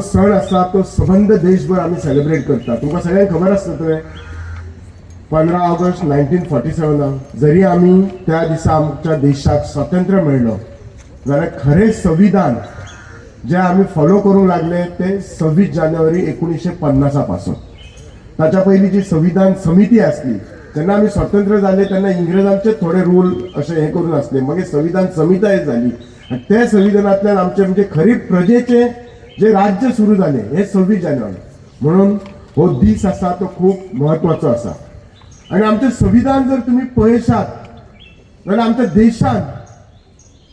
सण आसा तो सबंद देशभर आमी सेलिब्रेट करता. तुमकां सगळ्यांक खबर आसता तुवें 15 ऑगस्ट 1947 जरी आमी त्या दिसा आमच्या देशाक स्वातंत्र्य मेळ्ळो जाल्यार खरें संविधान जे आमी फॉलो करूंक लागले ते 26 जानेवारी 1950 पासून. ताच्या पयलीं जी संविधान समिती आसली, जेन्ना आमी स्वतंत्र जाले तेन्ना इंग्रजांचे थोडे रूल अशे हे करून आसले. मागीर संविधान समिती जाली आनी त्या संविधानांतल्यान आमचे म्हणजे खरी प्रजेचे जे राज्य सुरू जालें हे 26 जानेवारी. म्हणून हो दीस आसा तो खूब म्हत्वाचो आसा. आनी आमचें संविधान जर तुमी पळयशात जाल्यार आमच्या देशांत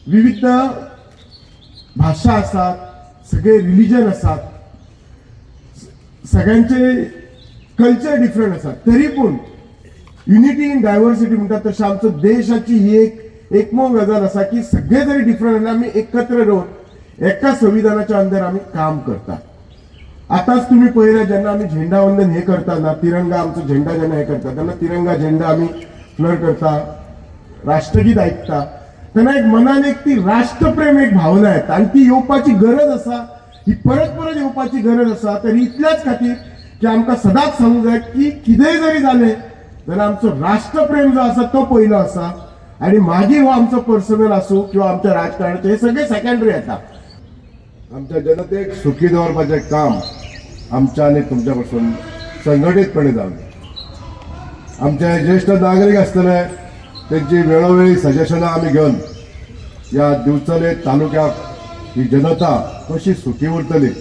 विविध भाशा आसात, सगळे रिलिजन आसात, सगळ्यांचे कल्चर डिफरंट आसा, तरी पूण युनिटी इन डायव्हर्सिटी म्हणटात तशें आमचो देशाची ही एक एकमोग गजाल आसा की सगळे जरी डिफरंट जाल्यार आमी एकत्र रावन एका संविधानाच्या अंदर आमी काम करतात. आतांच तुमी पळयलें, जेन्ना आमी झेंडा वंदन हे करता ना, तिरंगा आमचो झेंडा जेन्ना हे करता तेन्ना तिरंगा झेंडा आमी फ्लर करता, राष्ट्रगीत ऐकता, तेन्ना एक मनान एक ती राष्ट्रप्रेम एक भावना येता आनी ती येवपाची गरज आसा. ही परत परत येवपाची गरज आसा. तर इतल्याच खातीर की आमकां सदांच सांगूंक जाय की कितेंय जरी जालें जाल्यार आमचो राष्ट्रप्रेम जो आसा तो पयलो आसा आनी मागीर हो आमचो पर्सनल आसूं किंवा आमच्या राजकारणाचे, हे सगळे सेकंडरी येता. आमच्या जनतेक सुखी दवरपाचें काम आमच्या आनी तुमच्या पासून संघटीतपणे जावंक. आमचे ज्येश्ठ नागरीक आसतले, तेंची वेळोवेळी सजेशनां आमी घेवन ह्या दिवचले तालुक्याक ही जनता कशी सुखी उरतली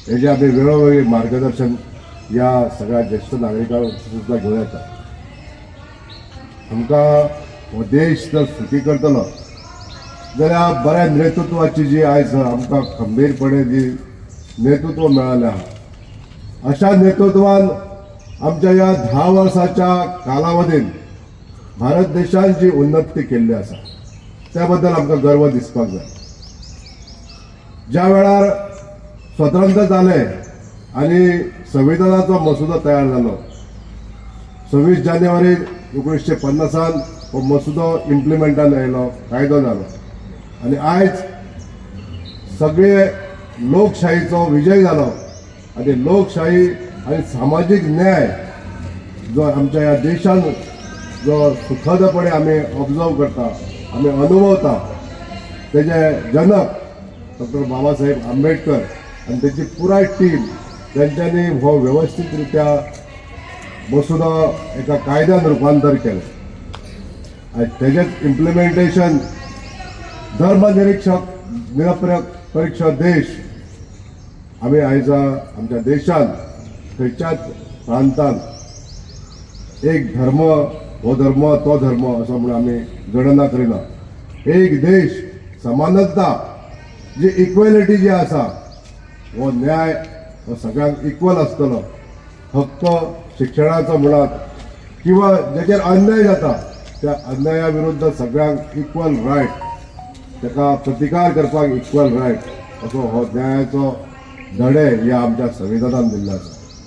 हेजें आमी वेळोवेळी मार्गदर्शन ह्या सगळ्या ज्येश्ठ नागरिकांक सुद्दां घेवन येता. आमकां हो देश जर सुखी करतलो जाल्यार बऱ्या नेतृत्वाची जी आयज आमकां खंबीरपणे जी नेतृत्व मेळालें आहा, अशा नेतृत्वान आमच्या ह्या 10 वर्साच्या कालावधीन भारत देशान जी उन्नती केल्ली आसा त्या बद्दल आमकां गर्व दिसपाक जाय. ज्या वेळार स्वतंत्र जाले आनी संविधानाचो मसुदो तयार जालो, 26 जानेवारी 1950न हो मसुदो इम्प्लिमेंटान आयलो, कायदो जालो आनी आयज सगळे लोकशाहीचो विजय जालो आनी लोकशाही आनी सामाजीक न्याय जो आमच्या ह्या देशान जो सुखदपणे आमी ऑब्जर्व करता, आमी अनुभवता, तेजे जनक डॉक्टर बाबासाहेब आंबेडकर आनी तेची पुराय टीम, तेंच्यांनी हो वेवस्थीत रित्या मसुदो एका कायद्यान रुपांतर केलें आनी तेजेच इम्प्लिमेंटेशन धर्मनिरीक्षक निरपेक्ष देश आमी आयज आमच्या देशान खंयच्याच प्रांतान एक धर्म, हो धर्म, तो धर्म असो म्हणून आमी गणना करिना. एक देश, समानता जी, इक्वेलिटी जी आसा, हो न्याय हो सगळ्यांक इक्वल आसतलो. फक्त शिक्षणाचो म्हणात किंवा ज्याचेर अन्याय जाता त्या अन्याया विरुद्ध सगळ्यांक इक्वल रायट, ताका प्रतिकार करपाक इक्वल रायट, असो हो न्यायाचो धडे ह्या आमच्या संविधानान दिल्लो आसा.